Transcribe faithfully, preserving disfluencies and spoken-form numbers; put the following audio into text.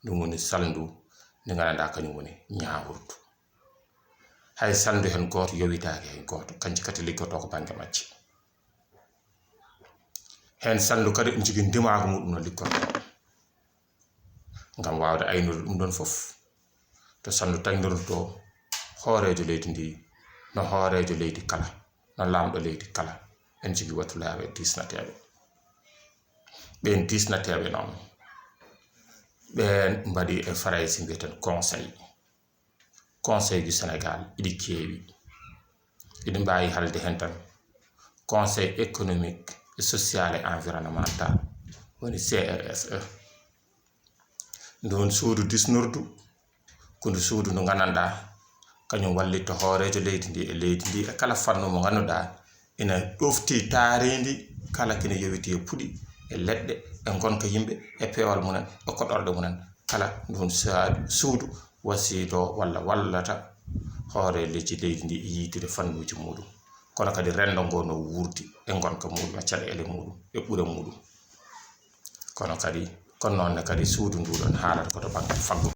Ɗum woni salndu ndi nganndanɗaa kañum woni ñaawirdu. Hay salndu heen gooto yowitaaki hay gooto, kanji kadi liggotoo ko bannge majji. Heen salndu kadi ene jogii ndimaagu muɗum no liggotoo ngam waawde aynude ɗum ɗoon fof. To salndu taƴndirtoo hooreejo leydi ndi, no hooreejo leydi kala, no laamɗo leydi kala, ene jogii wattulaaɓe diisnateeɓe. Ɓeen diisnateeɓe noon, ɓeen mbaɗi e Farayse mbiyeten conseil. Conseil du Sénégal iɗi keewi. Iɗi mbaawi haalde heen tan Conseil économique et social et environnemental, woni C R S E. Nduun suudu diisnordu ko ndu suudu ndu nganndanɗaa kañum wallitta hooreejo leydi ndi e leydi ndi e kala fannu mo ngannduɗaa ina ɗofti taarindi kala kene yowiti e puɗi e leɗɗe e ngonka yimɓe e peewal mumen e koɗorɗe mumen. Kala nduun suudu wasiidoo walla wallata hoore leydi ndi e yiytude fannuuji muɗum, kono kadi renndo ngo no wuurdi e ngonka muɗum e caɗeele muɗum e ɓure muɗum. Kono kadi kono noon ne kadi suudu ndu ɗoon haalata ko to bannge faggudu.